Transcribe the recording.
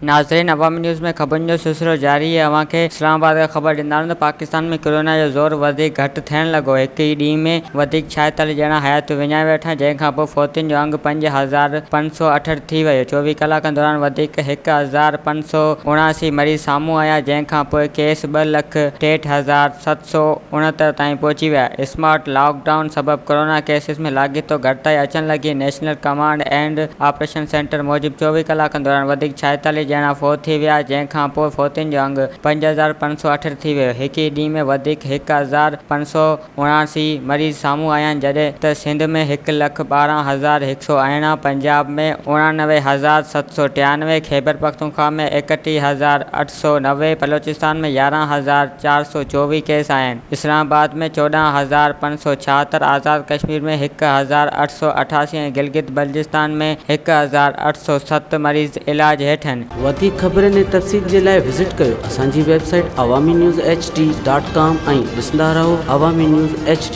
ناظرين عوامي نيوز ۾ خبرن جو سلسلو جاري آهي اوهان کي اسلام آباد کان خبر ڏيندا هلون ته پاڪستان ۾ ڪرونا جو زور وڌيڪ گهٽ ٿيڻ لڳو هڪ ئي ڏينهن ۾ وڌيڪ 46 ڄڻا حياتيون وڃائي ويٺا جنهن کان پوء فوتين جو انگ 5568 ٿي ويو 24 ڪلاڪن دوران وڌيڪ 1579 مريض سامهون آيا جنهن کان پوء ڪيس ٻه لک 63,769 تائين پهچي ويا اسمارٽ لاڪ ڊائون سبب ڪرونا ڪيسز ۾ لاڳيتو گهٽتائي اچڻ لڳي national command and operation centre موجب 24 ڪلاڪن دوران وڌيڪ 46 ڄڻا فوت ٿي ويا، جنهن کان پوء فوتين جو انگ 5568 ٿي ويو. هڪ ئي ڏينهن ۾ وڌيڪ 1579 مريض سامهون آيا آهن، جڏهن ته سنڌ ۾ هڪ لک 12,118، پنجاب ۾ 89,793، خيبرپختونخواهه ۾ 31,890، بلوچستان ۾ 11,424 ڪيس آهن. اسلام آباد ۾ 14,576، آزاد ڪشمير ۾ 1,888 ۽ گلگت بلتستان ۾ 1,807 مريض علاج هيٺ آهن. وڌيڪ خبرن ۽ تفصيل جي لاء وزٽ ڪيو اسان جي website Awami news H D dot com ۽ ڏسندا رهو عوامي نيوز ايڇ ڊي.